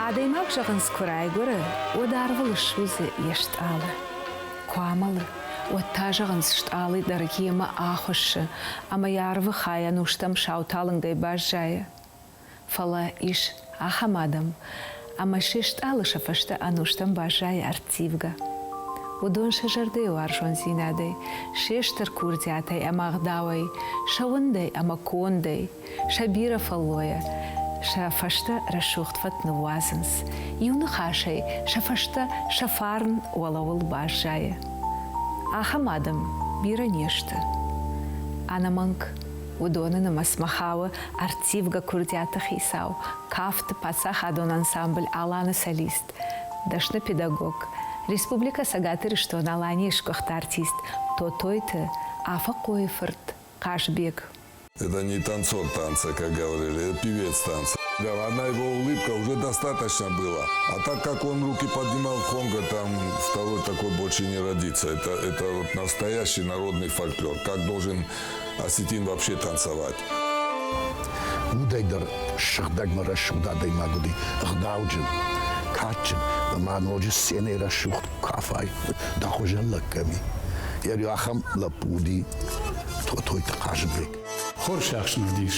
Адӕймаг, зӕгъынц, куы райгуыры, уӕд арвыл ссудзы йе стъалы. Куы амӕлы, уӕд та, зӕгъынц, стъалы дӕр йемӕ ахуыссы ӕмӕ йӕ арвы хай ӕнустӕм сауталынгӕй баззайы. Фӕлӕ ис ахӕм адӕм, ӕмӕ се стъалы сӕ фӕстӕ ӕнустӕм баззайы ӕрттивгӕ. Уыдон сӕ зӕрдӕйы уарзондзинадӕй, се стыр курдиатӕй ӕмӕ ӕгъдауӕй, сӕ уындӕй ӕмӕ кондӕй, сӕ бирӕ фӕллойӕ сӕ фӕстӕ рӕсугъд фӕд ныууадзынц. Иу ныхасӕй, сӕ фӕстӕ сӕ фарн уӕлӕуыл баззайы. Ахӕм адӕм бирӕ не сты. Ӕнӕмӕнг уыдоны нымӕцмӕ хауы ӕрттивгӕ курдиаты хицау, кафты паддзахадон ансамбль «Алан-ы» солист, дӕсны педагог, Республикӕ Цӕгат Ирыстон-Аланийы сгуыхт артист Тотойты Афӕхъойы фырт Хъазбег. Это не танцор танца, как говорили, это певец танца. Да, одна его улыбка уже достаточно было. А так как он руки поднимал в хонго, там второй такой больше не родится. Это вот настоящий народный фольклор. Как должен осетин вообще танцевать? Удӕй дӕр сыгъдӕгмӕ рӕсугъд адӕймаг уыди, ӕгъдауджын, кадджын, ӕмӕ ноджы сценӕйы рӕсугъд кафай, дӕ хуызӕн лӕг кӕм и. Йӕ ахӕм лӕппу уыди Тотойты Хъазыбег. Хорз ӕхсын уыдис.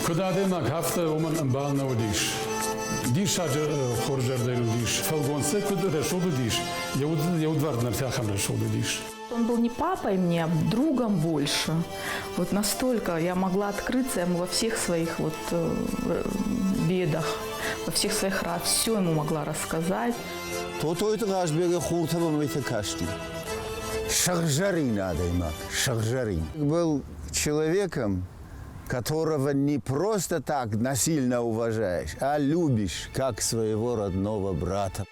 Куыд адӕймаг, афтӕ уымӕн ӕмбал нӕ уыдис. Диссаджы хорз зӕрдӕйыл уыдис. Фӕлгонцӕй куыд рӕсугъд уыдис, йӕ удвард нӕртӕ ахӕм рӕсугъд уыдис. Он был не папой мне, а другом больше. Вот настолько я могла открыться ему во всех своих вот бедах, во всех своих рад, все ему могла рассказать. Тотойты Хъазбеги хуртӕ мӕ касти. Сыгъзӕрин адӕймаг, сыгъзӕрин. Был человеком, которого не просто так насильно уважаешь, а любишь, как своего родного брата.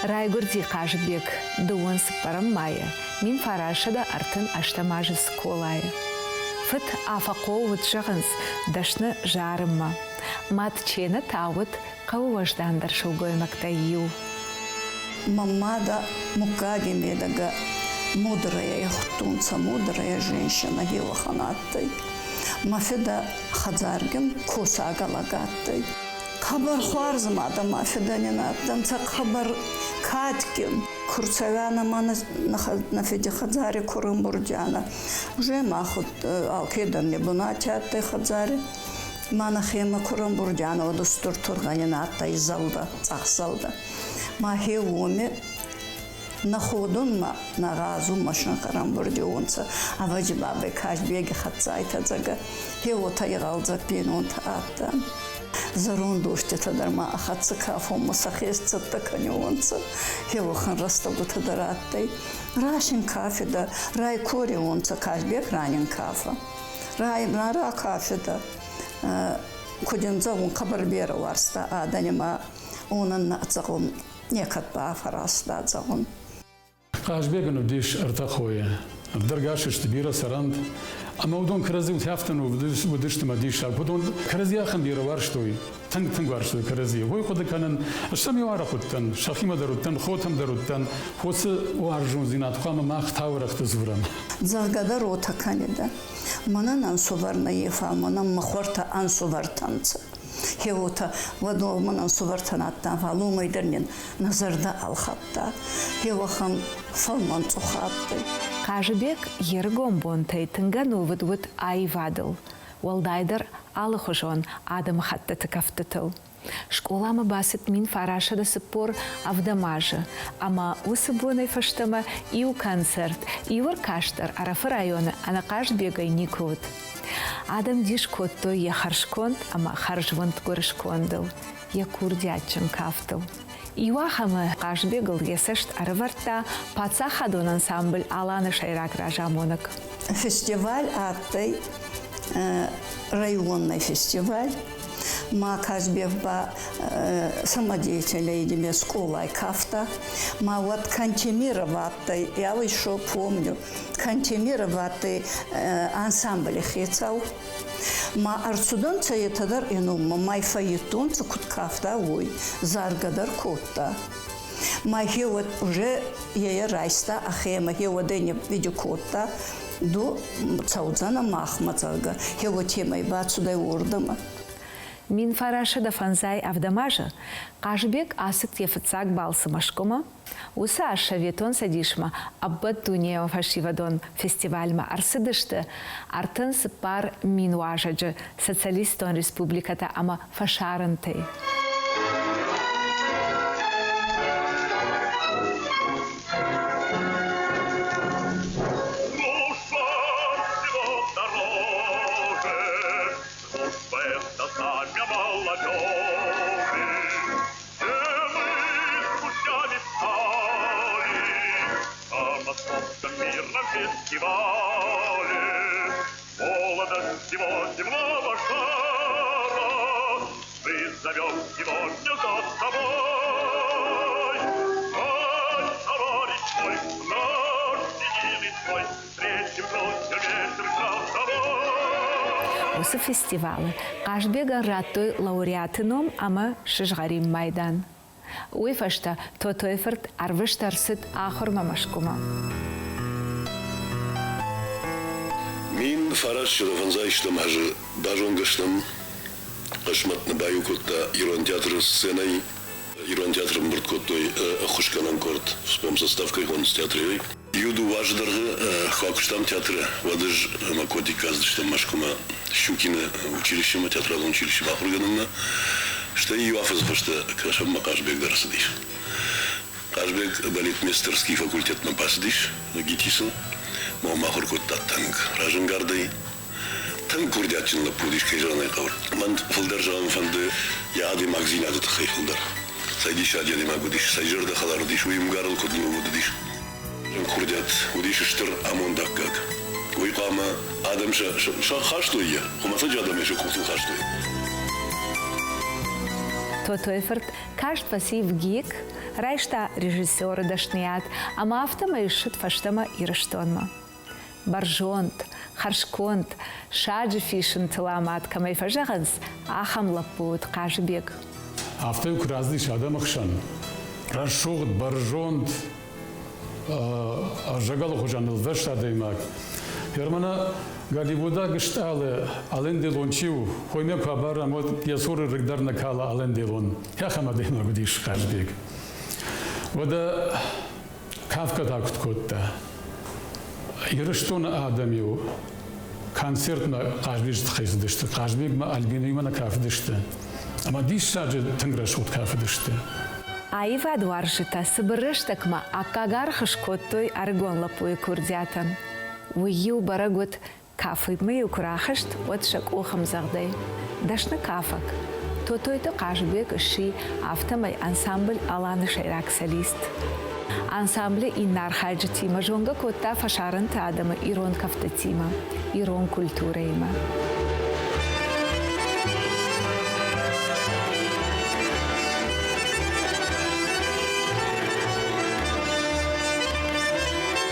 Райгуырди Хъазыбег дыууын цыппӕрӕм майы 1938 азы скъолайы. Фыд Афӕхъо уыд, зӕгъынц, дӕсны зарынмӕ. Мад Чена та уыд хъӕуы уӕздандӕр сылгоймӕгтӕй иу. Мӕ мадӕ муггаги медӕгӕ мудрая худтонцӕ, мудрая женщина еуӕхӕн адтӕй. Мӕ фидӕ хӕдзаргин косагӕ лӕг адтӕй. Хъӕбӕр хуарз мадӕ ма фидӕ нин адтӕнцӕ, хъӕбӕр кадгин. Курцӕуӕнӕ ма нӕ фиди хӕдзари ку рамбурдианӕ. Уже ма алкедӕр не бунати адтӕй хӕдзари. Ма нӕхемӕ ку рамбурдианӕ, уӕд устур тургъӕ нин адтӕй зӕлдӕ, цъӕх зӕлдӕ. Ма хе уоми нӕ ходунмӕ, нӕ гъазунмӕ синхӕ рамбурдиуонцӕ. Ӕвӕдзи бабӕй Казбеги хӕццӕ айтӕдзӕгӕ. Хе уотӕ игъӕлдзӕг бийнонтӕ адтан. Зӕронд уститӕ дӕр ма ӕ хӕццӕ кафунмӕ сӕхе исцӕттӕ кӕниуонцӕ. Хе уӕхӕн рӕстӕгутӕ дӕр адтӕй. Расин кафедӕ, райкориуонцӕ Казбек ранин кафа. Ракафедӕ. Куд ин зӕгъун, хъӕбӕр берӕ уарзта адӕни ма уонӕн нӕ зӕгъун, некӕд бафӕразта зӕгъун. Хъазбегӕн уыдис ӕртӕ хойы. Ӕрдӕргас сты бирӕ цӕрӕнт. Ӕмӕ уыдон кӕрӕдзиуыл афтӕ уыдысты мӕ диссаг. Уыдон кӕрӕдзи ахӕм бирӕ уарзтой, тынг-тынг уарзтой кӕрӕдзийы. Уый хъуыды кӕнын, ӕз сӕм-иу арӕх уыдтӕн, сӕхимӕ дӕр уыдтӕн, хотӕм дӕр уыдтӕн. Уыцы уарзондзинад хъуамӕ мах таурӕгъты дзурӕм. Зӕгъгӕ дӕр уотӕ кӕнидӕ. Мӕнӕн ӕнсувӕр нӕййе, фал мӕнӕн мӕ хуӕртӕ ӕнсувӕртӕ нцӕ. Хе уотӕ, уӕд мӕн ӕнсувӕртӕн адтан, фал уомӕй дӕр нин нӕ зӕрдӕ ӕлхӕдта. Хе уӕхӕн фӕлмӕн цъух адтӕй. Хъазыбег йе рыгон бонтӕй тынг ӕнувыд уыд аивадыл, уӕлдайдӕр алыхуызон адӕмыхӕттыты кӕфтытыл. Скъоламӕ бацыд 1947 азы, ӕмӕ уыцы бонӕй фӕстӕмӕ иу концерт, иу ӕркаст дӕр Ӕрӕфы районы ӕнӕхъазбегӕй никуы уыд. Адӕм дис кодтой йӕ хӕрзконд ӕмӕ хӕрзвонд гуырыскондыл, йӕ курдиатджын кафтыл. Иуахӕмы Хъазбегыл йӕ цӕст ӕрӕвӕрдта паддзахадон ансамбль «Алан-ы» сӕйраг разамонӕг. Фестиваль адтӕй районный фестиваль. Ма Казбек ба самодеятельной идеме скъолай кафта. Ма вот Кантемирова адтӕй, я еще помню, Кантемирова адтӕй ансамбли хецау. Ма ӕрцудӕнцӕ етӕ дӕр инуммӕ, май фӕййидтонцӕ, куд кафта, уой, заргӕ дӕр кодта. Ма гьеуӕд уже ее райста ӕхемӕ, гьеуӕдӕй не видео кодта, ду цӕудзӕнӕ махмӕ, зӕгъгӕ, гьеуотемӕй бацудӕй уордӕмӕ. 1957 азы Хъазыбег ацыд йӕ фыццаг балцы Мӕскуымӕ. Уыцы аз Советон Цӕдисмӕ ӕппӕтдунейон фӕсивӕдон фестивальмӕ ӕрцыдысты 34 000 уазӕджы социалистон республикӕтӕ ӕмӕ фӕсарӕнтӕй. Уыцы фестивалы Хъазбегӕн радтой лауреаты ном ӕмӕ сызгъӕрин майдан. Уый фӕстӕ Тотойы фырт ӕрвыст ӕрцыд ахуырмӕ Мӕскуымӕ. 1950 азы базонгӕ стӕм, хъысмӕт нӕ баиу кодта Ирон театры сценӕйы. Ирон театры ӕмбырд кодтой ӕххуысгӕнӕн къорд, спомсостав кӕй хонынц театры. Иу-дыууӕ азы дӕргъы куы акуыстам театры, уӕд ӕз ӕмӕ Котик ацыдыстӕм Мӕскуымӕ Щукины училищемӕ, театралон училищемӕ ахуыргӕнынмӕ. Стӕй иу афӕдзы фӕстӕ кӕсӕнмӕ Хъазбег дӕр ацыдис. Хъазбег балетмейстерский факультетмӕ бацыдис ГИТИСы, ма уым ахуыр кодта тынг разӕнгардӕй. Тынг курдиатджын лӕппу уыдис, кӕй зӕгъын ӕй хъӕуы. Мӕн фылдӕр зӕгъын фӕнды йӕ адӕймагдзинады тыххӕй фылдӕр. Цӕй диссаджы адӕймаг уыдис, цӕй зӕрдӕхӕлар уыдис, уый ӕмгарыл куыд нывонд уыдис. Курдиат уыдис стыр амондаккаг. Уый хъуамӕ адӕм сӕ хастой йӕ, хуымӕтӕджы адӕм ӕй сӕ къухтыл хастой. Тотойы фырт каст фӕци ВГИК, райста режиссеры дӕсныйад ӕмӕ афтӕмӕй ссыд фӕстӕмӕ Ирыстонмӕ. Бӕрзонд, хӕрзконд, саджы фисынтыл амад кӕмӕй фӕзӕгъынц, ахӕм лӕппу уыд Хъазыбег. Афтӕ куы рацыдис адӕмы хсӕн, рӕсугъд, бӕрзонд, зӕгӕлы хуызӕн ӕлвӕст адӕймаг. Германа Голливудаг стъалы Ален Делон чи у, хоймӕ куы абарӕм, уӕд йӕ цуры рыг дӕр нӕ кала Ален Делон. Ахӕм адӕймаг уыдис Хъазбег. Уӕдӕ кафгӕ та куыд кодта? Ирыстоны адӕм-иу концертмӕ Хъазбеджы тыххӕй цыдысты, Хъазбегмӕ Альбинаимӕ нӕ кафыдысты. Ӕмӕ диссаджы тынг рӕсугъд кафыдысты. Аивадуарзджытӕ цыбыр рӕстӕгмӕ аккаг аргъ скодтой ӕрыгон лӕппуйы курдиатӕн. Уый-иу бӕрӕг уыд, кафыймӕ-иу куы рахызт, уӕд сӕ къухӕмдзӕгъдӕй. Дӕсны кафӕг Тотойты Хъазыбег сси афтӕмӕй ансамбль «Алан»-ы сӕйраг солист. Ансамблы иннӕ архайджытимӕ зонгӕ кодта фӕсарӕнты адӕмы ирон кӕфтытимӕ, ирон культурӕимӕ.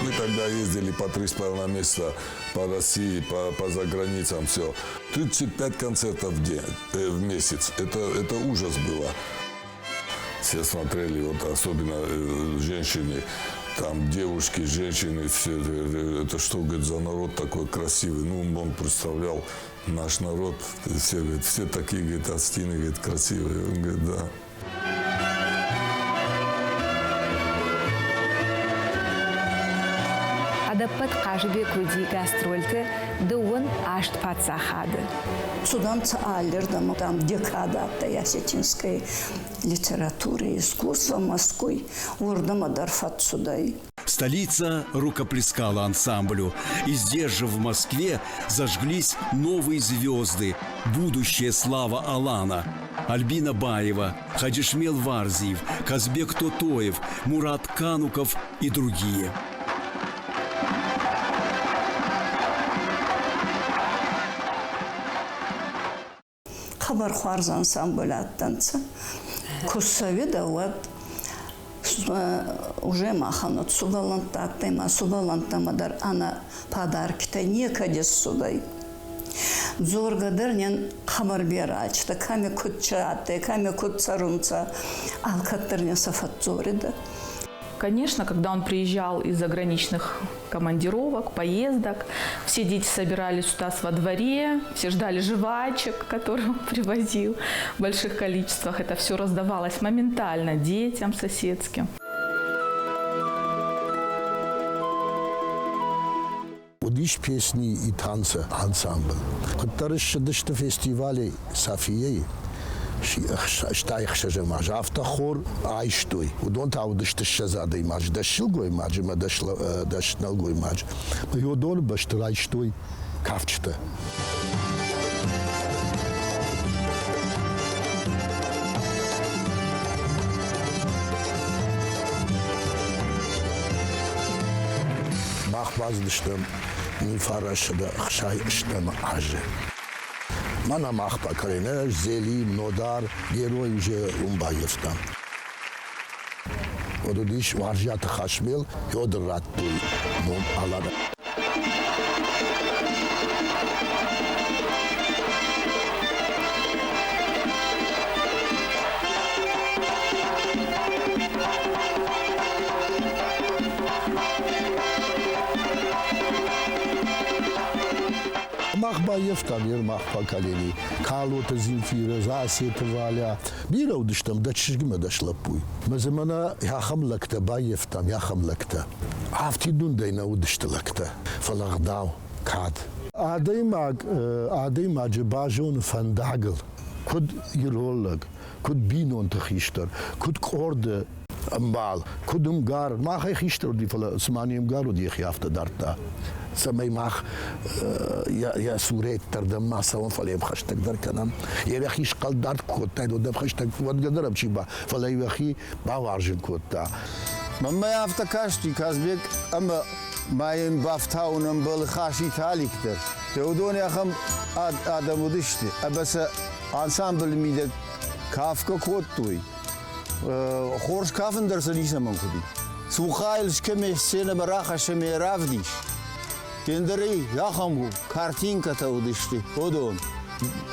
Мы тогда ездили по 3,5 месяца по России, по заграницам, все. 35 концертов в день, в месяц. Это ужас было. Все смотрели, вот особенно женщины, там девушки, женщины, все, это что, говорит, за народ такой красивый? Ну, он представлял наш народ, все, говорит, все такие, говорит, осетины, говорит, красивые. Он говорит, да. Ӕдӕппӕт Хъазыбег уыди гастрольты 28 паддзахады. Цудӕнцӕ аллирдӕмӕ, там декада адтӕй осетинской литературы, искусства Москвы, уордӕмӕ дӕр фӕццудӕй. Столица рукоплескала ансамблю. И здесь же, в Москве, зажглись новые звезды. Будущая слава Алана. Альбина Баева, Хаджишмел Варзиев, Казбек Тотоев, Мурат Кануков и другие. Хъӕбӕр хуарз ансамбль адтӕнцӕ. Ку ссӕуидӕ, уӕд уже махӕн уӕд сувӕллӕнттӕ адтӕй ма сувӕллӕнттӕмӕ дӕр ӕнӕ подаркитӕ некӕд иссудӕй. Дзоргӕ дӕр нин хъӕбӕр берӕ адтӕй, кӕми куд адтӕй, кӕми куд цӕрунцӕ, алкӕддӕр нин сӕ фӕдздзоридӕ. Конечно, когда он приезжал из заграничных командировок, поездок, все дети собирались у нас во дворе, все ждали жвачек, которые он привозил в больших количествах. Это все раздавалось моментально детям соседским. Уыдис песни и танцы ансамбль. Куыддӕр ссыдысты фестивалӕй Софияйы, 66-ӕм аз, афтӕ хор айстой. Уыдон та уыдысты 20 адӕймаджы, 10 сылгоймаджы ӕмӕ 10 нӕлгоймаджы. Уыдоны бӕсты райстой кафджытӕ. Мах бацыдыстӕм 1960 азы. Мӕнӕ мах поколение, Зелим, Нодар, Герой уже уым баййӕфтам. Уӕд уыдис Уарзиаты Хасмел, Федор радтой ном Алана. Мах баййӕфтам йе мах поколени. Калоты Земфирӕ, Засеты Валя. Бирӕ уыдыстӕм дӕ чызгимӕ дӕс лӕппуйы. Мӕ дзы мӕнӕ ахӕм лӕгтӕ баййӕфтам, ахӕм лӕгтӕ. Афтид уындӕй нӕ уыдысты лӕгтӕ, фӕлӕ ӕгъдау, кад. Адӕймаг адӕймаджы базоны фӕндагыл, куыд ирон лӕг, куыд бинонты хистӕр, куыд къорды ӕмбал, куыд ӕмгар. Махӕй хистӕр уыди, фӕлӕ цыма не мгар уыд, йӕхи афтӕ дардта, цӕмӕй мах йӕ сурӕттӕрдӕм ма цӕуӕм, фӕлӕ йӕм хӕстӕгдӕр кӕнӕм. Йӕхи схъӕлдард куы кодтаид, уӕд ӕм хӕстӕг уӕдгӕ дӕр ӕм чи ба, фӕлӕ йӕхи бауарзын кодта. Мӕнмӕ афтӕ касти Казбек ӕмӕ ма йын бафтауын ӕмбӕлы Хаситы Алик дӕр. Уыдон ахӕм адӕм уыдысты, ӕмӕ сӕ ансамблы мидӕг кафгӕ кодтой. Хорз кафын дӕр сӕ ницӕмӕн хъуыди. Цухъайыл скӕме сценӕмӕ рахӕсс ӕмӕ равдис. Кендӕрӕй ахӕм картинкӕтӕ уыдысты, уыдон.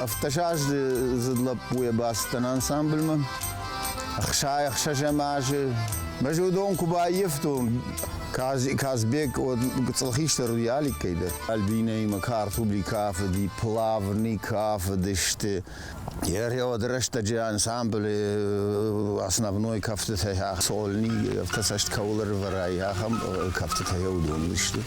Ӕфтӕсаздзыд лӕппуйӕ бацыдтӕн ансамблмӕ. 66-ӕм азы. Мӕ уыдон куы баййӕфтон, Казбек гыццыл хистӕр уыди Аликкӕй дӕр. Альбинӕимӕ картубли кафыди, плавни кафыдысты. Йӕ рӕстӕджы ансамблы основной кӕфтытӕ сольни, афтӕ цӕст кӕуыл ӕрывӕрай, ахӕм кӕфтытӕ уыдон уыдысты.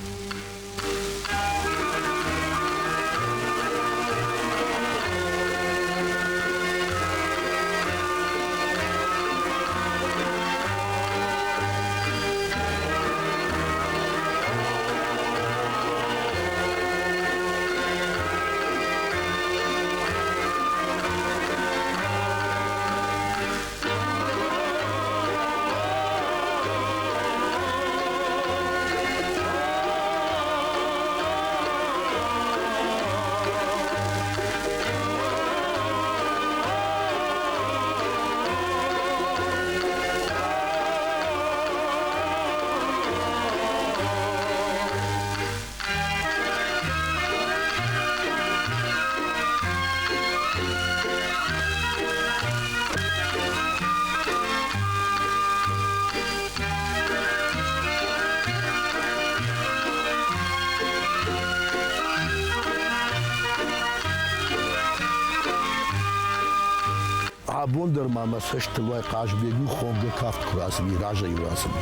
Абон дӕр ма мӕ цӕстыл уай Хъазбег-иу хонгӕ кафт куы рацыди, разӕй-иу рацыди.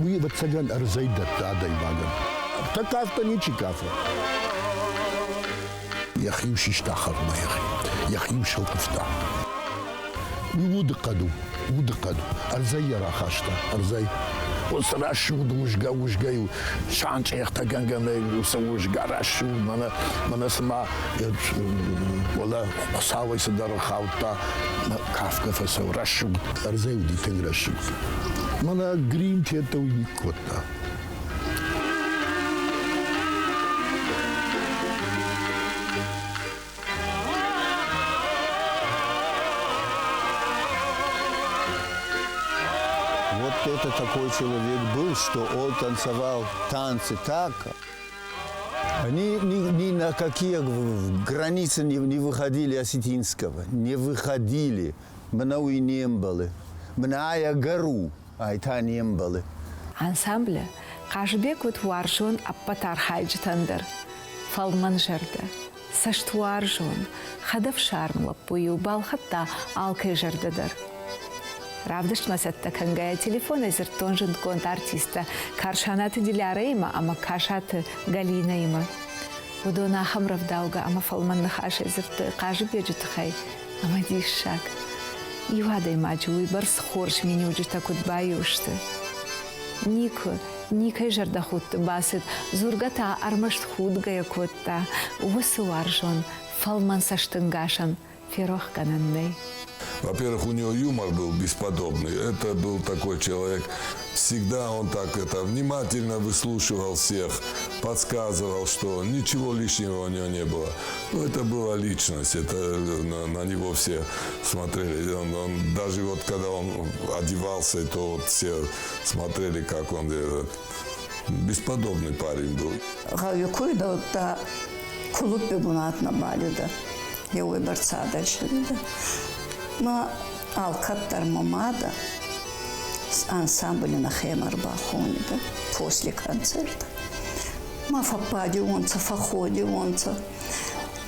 Уый, ӕвӕццӕгӕн, ӕрдзӕй дӕтты адӕймагӕн. Ӕртӕ кафтӕ ничи кафы. Йӕхи-иу систа хӕрдмӕ йӕхи, йӕхи-иу сылхъывта. Уый удыхъӕд у, удыхъӕд. Ӕрдзӕй йӕ рахаста, ӕрдзӕй. Уыцы рӕсугъд узгӕ-узгӕ-иу санчъехтӕгӕнгӕ уыцы узгӕ рӕсугъд мӕнӕ, мӕнӕ цыма уӕлӕ Хуыцауӕй цыдӕр ӕрхаудта, кафгӕ фӕцӕуы рӕсугъд. Ӕрдзӕй уыди тынг рӕсугъд. Мӕнӕ грим тедта уый никуы кодта. Вот это такой человек был, что он танцевал танцы так, Они ни, ни на какие границы не, не выходили осетинского, не выходили. Мӕнӕ уый не мбӕлы. Мӕнӕ ай ӕгӕр у, ай та не мбӕлы. Ансамблы Хъазыбег уыд уарзон ӕппӕт архайджытӕн дӕр. Фӕлмӕнзӕрдӕ, цӕстуарзон, хӕдӕфсарм лӕппу-иу балхӕдта алкӕй зӕрдӕ дӕр. Равдыстмӕ цӕттӕ кӕнгӕйӕ телефонӕй дзырдтон зындгонд артисттӕ Карсанаты Дилярӕимӕ ӕмӕ Касаты Галинӕимӕ. Уыдон ахӕм рӕвдаугӕ ӕмӕ фӕлмӕн ныхасӕй дзырдтой Хъазыбеджы тыххӕй, ӕмӕ диссаг. Иу адӕймаджы уыйбӕрц хорз миниуджытӕ куыд баиу сты. Никуы, никӕй зӕрдӕхудты бацыд, дзургӕ та ӕрмӕст худгӕйӕ кодта, уыцы уарзон, фӕлмӕн цӕстӕнгасӕн ферохгӕнӕн нӕй. Во-первых, у него юмор был бесподобный. Это был такой человек, всегда он так это внимательно выслушивал всех, подсказывал, что ничего лишнего у него не было. Ну, это была личность, это на, на него все смотрели. Он, он, даже вот когда он одевался, то вот все смотрели, как он этот, бесподобный парень был. Клуби бунат нӕбал еуӕйбӕрцӕдӕр Ма алкӕддӕр мӕ мадӕ ансамбли нӕхемӕ ӕрбахонидӕ после концерта. Ма фӕббадиуонцӕ, фӕхходиуонцӕ.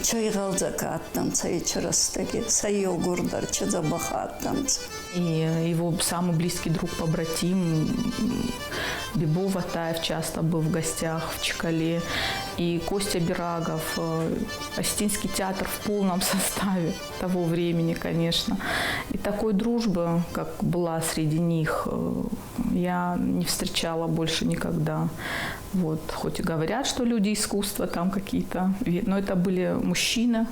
Чи игъӕлдзӕг адтӕнцӕ ечи рӕстӕги, сӕ еугурдӕр чи дзӕбӕх адтӕнцӕ. И его самый близкий друг, побратим Бибо Ватаев часто был в гостях в Чкале. И Костя Бирагов, Осетинский театр в полном составе того времени, конечно. И такой дружбы, как была среди них, я не встречала больше никогда. Вот, хоть и говорят, что люди искусства там какие-то, но это были мужчины,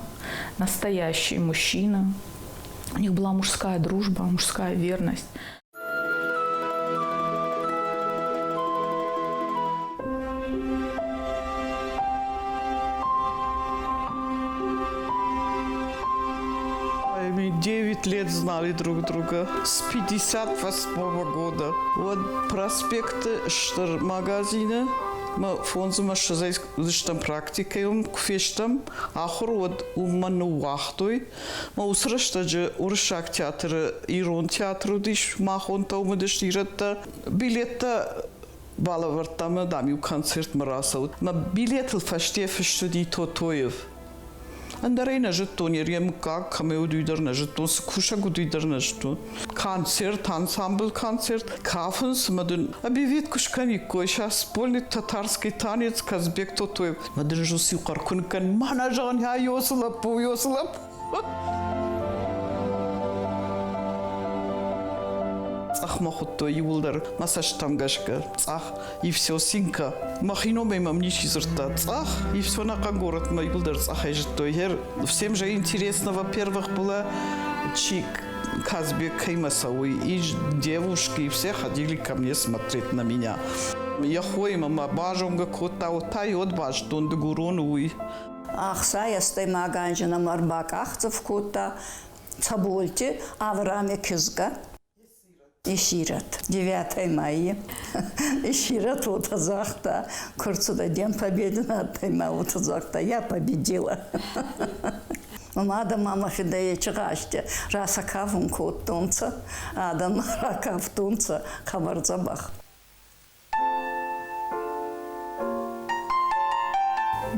настоящие мужчины. У них была мужская дружба, мужская верность. Мы 9 лет знали друг друга. С 58 года. Вот проспект стыр магазины мӕ фондзмӕ ссӕдзӕй уыдыстӕм практикӕйы куы фестӕм, ахуыр уӕд уым мӕ ныууагътой. Мӕ уыцы рӕстӕджы уырыссаг театры ирон театр уыдис, махонтӕ уым уыдысты ирӕттӕ. Билеттӕ балӕвӕрдта мӕ, дам-иу концертмӕ рацӕут. Мӕ билетыл фӕсте фыст уыди Тотоев. Ӕндӕр ӕй нӕ зыдтон, йӕ мыггаг кӕмӕй уыд, уый дӕр нӕ зыдтон, цы кусӕг уыд, уый дӕр нӕ зыдтон. Концерт, ансамбль концерт, кафынц ӕмӕ дын объявить куы скӕниккой, сейчас исполнит татарский танец Казбек Тотоев. Мӕ дын жус-иу хъӕр куы ныккӕн, мӕнӕ зӕгъын, йосы лӕппу, йосы лӕппу. Цъӕхмӕ хуыдтой иууылдӕр мӕ цӕсттӕм гӕсгӕ. Цъӕх, и все синка. Мӕхи номӕй мӕм ничи дзырдта. Цъӕх, и все ӕнӕхъӕн городмӕ иууылдӕр цъӕхӕй зыдтой. Всем же интересно, во-первых, было, чи Казбек кӕимӕ цӕуы, и девушки, и все ходили ко мне смотреть на меня. Йӕ хоимӕ мӕ базонгӕ кодта, вот та йод базыдтон дыгурон уый. Ӕхсай ӕстӕймагӕнджын ӕмӕ ӕрбакъахдзӕф кодта Цӕболти Аврами кизгӕ. Исирӕт. 9 майи. Исирӕт уотӕ загъта, ку рцудӕй День Победы адтӕй ма уотӕ загъта, я победила. Мадӕ ма мӕ фидӕ ечи гъазти расӕ кодтонцӕ, адӕм ракафтонцӕ хъӕбӕр дзӕбӕх.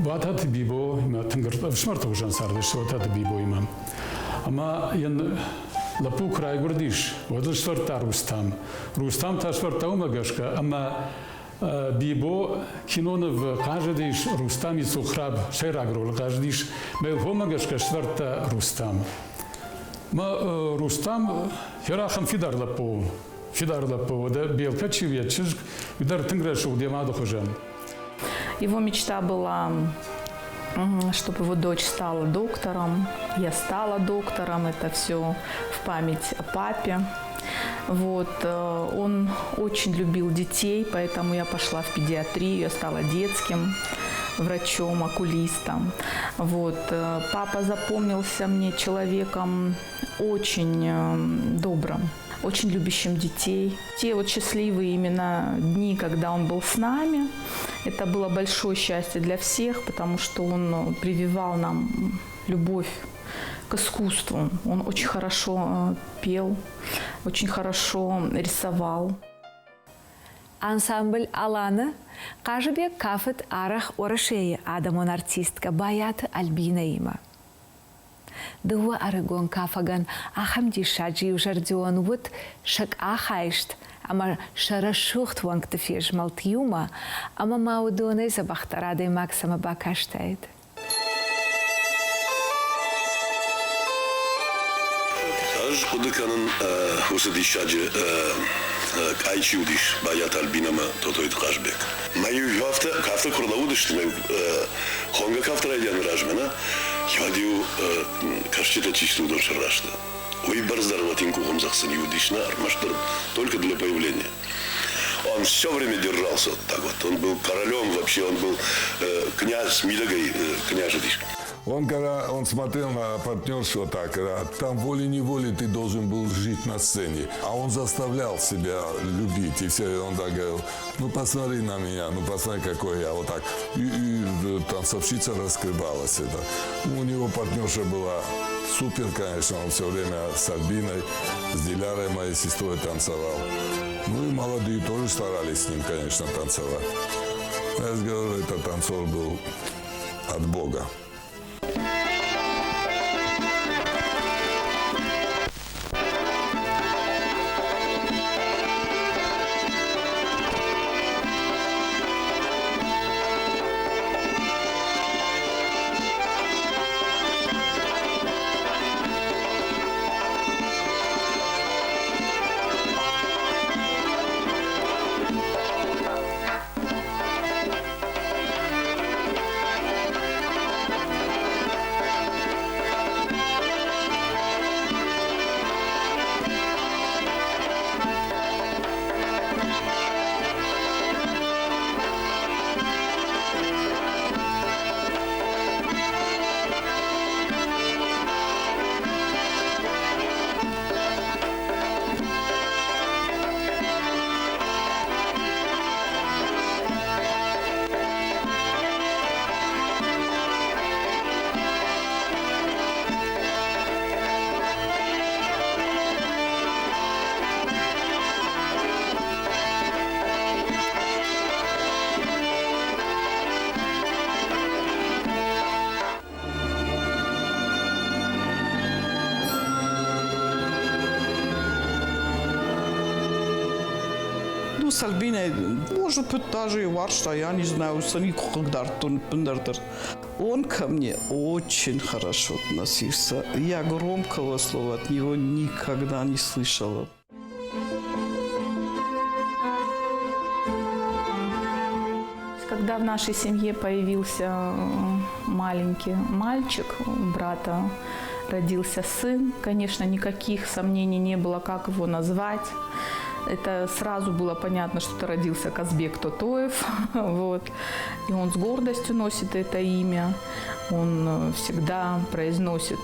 Уататы Бибо тынг ӕфсымӕрты хуызӕн цардысты Уататы Бибоимӕ. Ӕмӕ йын лӕппу куы райгуырдис, уӕд ыл сфӕрдта Рустам. Рустам та сфӕрдта уымӕ гӕсгӕ, ӕмӕ Бибо киноныв хъазыдис Рустам и Сухраб сӕйраг ролы хъазыдис. Мӕ гӕсгӕ сфӕрдта Рустам. Мӕ Рустам ферахӕм фидар лӕппу Фидар лӕппу, уӕдӕ Белка чи у йӕ чызг, уый дӕр тынг рӕсугъд йӕ мады хуызӕн. Его мечта была, чтобы его дочь стала доктором. Я стала доктором, это все в память о папе. Вот, он очень любил детей, поэтому я пошла в педиатрию, я стала детским врачом, окулистом. Вот. Папа запомнился мне человеком очень добрым. очень любящим детей. Те вот счастливые именно дни, когда он был с нами, это было большое счастье для всех, потому что он прививал нам любовь к искусству. Он очень хорошо пел, очень хорошо рисовал. Ансамбль «Алан»-ы Хъазыбег кафыд арӕх Уӕрӕсейы адӕмон артисткӕ Байаты Альбинӕимӕ. Дыууӕ ӕрыгон кафӕгӕн ахӕм диссаджы иузӕрдион уыд сӕ къахайст ӕмӕ сӕ рӕсугъд уӕнгты фезмӕлд иумӕ, ӕмӕ ма уыдонӕй дзӕбӕхдӕр адӕймаг цӕмӕ бакастаид. Ӕз хъуыды кӕнын уыцы диссаджы къай чи уыдис Байаты Альбинӕмӕ Тотойты Хъазбег. Мӕ-иу афтӕ кафты куы рлӕууыдысты, мӕ хонгӕ кафты райдианы размӕ нӕ, уӕд-иу кӕсджытӕ чи сты, уыдон сӕррасты. Уый бӕрц дӕр латин къухӕмдзӕгъд сын уыдис нӕ, ӕрмӕстдӕр только для появления. Он все время держался вот так вот. Он был королем вообще, он был князь, мидӕгӕй княз уыдис. Он, когда он смотрел на партнершу вот так, там волей-неволей ты должен был жить на сцене. А он заставлял себя любить. И все, и он так говорил, ну посмотри на меня, ну посмотри, какой я. Вот так. И танцовщица раскрывалась. Это. У него партнерша была супер, конечно, он все время с Альбиной, с Дилярой, моей сестрой, танцевал. Ну и молодые тоже старались с ним, конечно, танцевать. Я же говорю, этот танцор был от Бога. Ну, с Альбиной, может быть, даже и уарзта, я не знаю, сӕ никуы хъыгдардтон ӕппындӕр дӕр. Он ко мне очень хорошо относился. Я громкого слова от него никогда не слышала. Когда в нашей семье появился маленький мальчик, у брата родился сын, конечно, никаких сомнений не было, как его назвать. Это сразу было понятно, что это родился Казбек Тотоев. Вот. И он с гордостью носит это имя. Он всегда произносит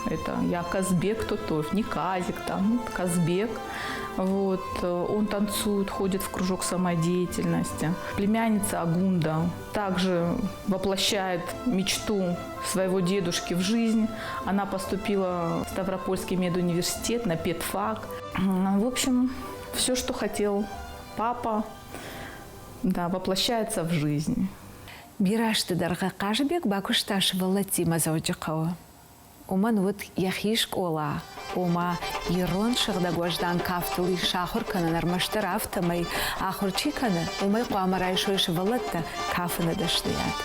это «Я Казбек Тотоев», не Казик там, Казбек. Вот. Он танцует, ходит в кружок самодеятельности. Племянница Агунда также воплощает мечту своего дедушки в жизнь. Она поступила в Ставропольский медуниверситет на педфак. В общем, все, что хотел папа, да, воплощается в жизнь. Бирӕ азты дӕргъы Хъазыбег бакуыста сывӕллӕттимӕ Дзӕуджыхъӕуы. Уымӕн уыд йӕхи скъола, ома ирон сыгъдӕг уӕздан кафтыл ис сахуыр кӕнын ӕрмӕстдӕр афтӕмӕй, ахуыр чи кӕны, уымӕй хъуамӕ райсой сывӕллӕттӕ кафыны дӕсныйад.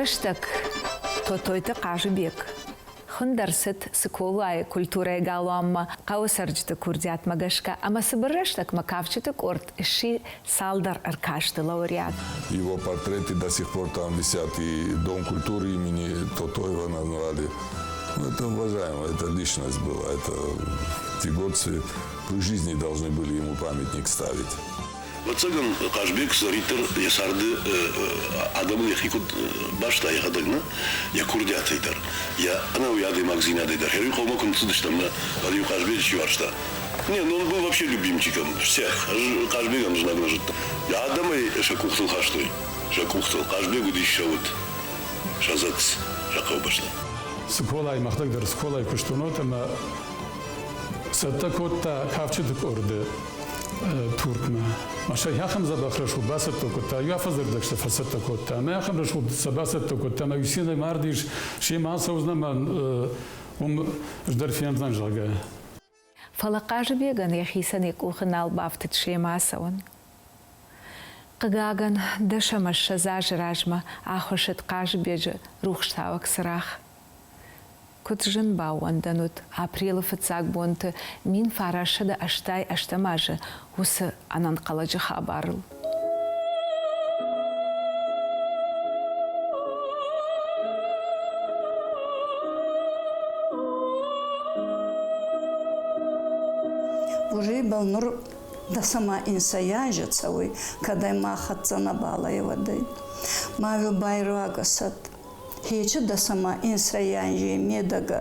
рӕстӕг Тотойты Хъазыбег хуынд ӕрцыд Цыколайы культурӕйы галуанмӕ хъӕуы цӕрджыты курдиатмӕ гӕсгӕ ӕмӕ цыбыр рӕстӕгмӕ кафджыты къорд сси цалдӕр ӕркасты лауреат. Его портреты до сих пор там висят, и Дом культуры имени Тотоева назвали. Ну, это уважаемая, это личность была. Это те горцы при жизни должны были ему памятник ставить. Ӕвӕццӕгӕн, Хъазбег цыдӕриддӕр йӕ царды адӕмыл йӕхи куыд баста йӕхӕдӕг нӕ, йӕ курдиатӕй дӕр, йӕ ӕнӕуи адӕймагдзинадӕй дӕр. Хӕрыхъӕумӕ куы ныццыдыстӕм нӕ, уӕд-иу Хъазбеджы чи уарзта. Не, ну он был вообще любимчиком всех. Ӕз Хъазбегӕн знаг нӕ зыдтон. Адӕм ӕй сӕ къухтыл хастой, сӕ къухтыл. Хъазбег уыдис сӕ уд, сӕ дзӕцц, сӕ хъӕубӕстӕ. Цыколайы мӕхӕдӕг дӕр Цыколайы куыстон уыд ӕмӕ цӕттӕ кодта кафджыты къорды Туркмӕ. Ма сӕ ахӕм дзӕбӕх рӕсугъд бацӕттӕ кодта, иу афӕдзы сӕ фӕцӕттӕ кодта. Ӕмӕ ахӕм рӕсугъд сӕ бацӕттӕ кодта, ӕмӕ Юсинӕй мардис, семӕ ацӕудзынӕ ӕмӕ уым ӕз дӕр фендзӕн, зӕгъгӕ. Фӕлӕ Хъазыбегӕн йӕхицӕн йӕ къухы нал бафтыд семӕ ацӕуын. Хъыгагӕн, 20 азы размӕ ахуыссыд Хъазыбеджы рухстауӕг цырагъ. Куыд зын баууӕндӕн уыд апрелы фыццаг бонты 1988 азы уыцы ӕнӕнхъӕлӕджы хабарыл. Уже ибӕл нур дӕсӕмӕ инсӕй анзи цӕуй, кӕд ӕй мӕ хӕццӕ нӕбал ӕй, уӕдӕй. Ма уи байруагӕсӕд, хечи дӕсӕмӕ инсӕй анзей медӕгӕ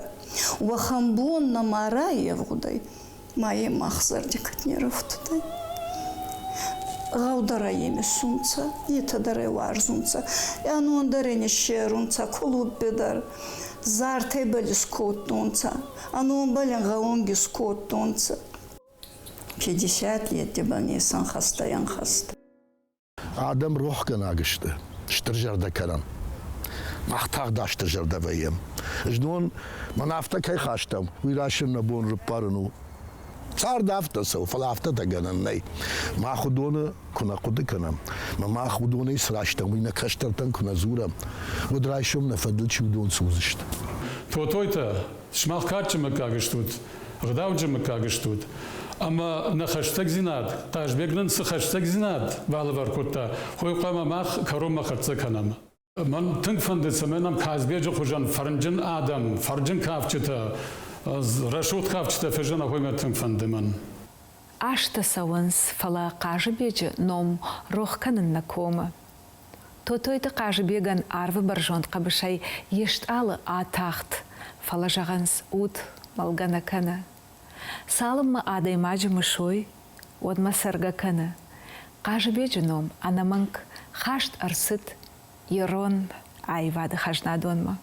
уӕхӕн бон нӕма райевгъудӕй, ма е мах зӕрди кӕд не рӕфтудӕй. Гъӕу дӕр ӕй имисунцӕ, етӕ дӕр ӕй уарзунцӕ, ӕнон дӕр ин иссерунцӕ, клубби дӕр зартӕбӕл искодтонцӕ, ӕнонбӕл ин гъӕунги искодтонцӕ. 50 лет дебӕл не сӕнхӕст ӕй ӕнхӕст. Адӕм рохгӕнаг сты, стырзӕрдӕ кӕнӕм. Мах тагъд астырзӕрдӕ вӕййӕм. Знон мӕн афтӕ кӕй хастам, уый райсом нӕ бон рыппарын у. Цард афтӕ цӕуы, фӕлӕ афтӕтӕ гӕнӕн нӕй. Мах уыдоны куы нӕ хъуыды кӕнӕм, ӕмӕ мах уыдонӕй сырӕзтӕм, уый нӕ кӕстӕртӕн куы нӕ дзурӕм, уӕд райсом нӕ фӕдыл чи уыдон цы уыдзысты? Тотойтӕ, сымах кадджын мыггаг стут, ӕгъдауджын мыггаг стут. Ӕмӕ нӕ хӕстӕгдзинад, Хъазбег нын цы хӕстӕгдзинад балӕвар кодта, уый хъуамӕ мах кӕронмӕ хӕццӕ кӕнӕм. Мӕн тынг фӕнды, цӕмӕй нӕм Казбеджы хуызӕн фӕрнджын адӕм, фӕрнджын кафджытӕ, рӕсугъд кафджытӕ фӕзына, уый мӕ тынг фӕнды мӕн. Азтӕ цӕуынц, фӕлӕ Хъазыбеджы ном рох кӕнын нӕ комы. Тотойты Хъазыбегӕн арвы бӕрзонд хъӕбысӕй йе стъалы атахт, фӕлӕ зӕгъынц, уд мӕлгӕ нӕ кӕны. Цалынмӕ адӕймаджы мысой, уӕдмӕ цӕргӕ кӕны. Хъазыбеджы ном ӕнӕмӕнг хаст ӕрцыд ирон аивады хӕзнадонмӕ.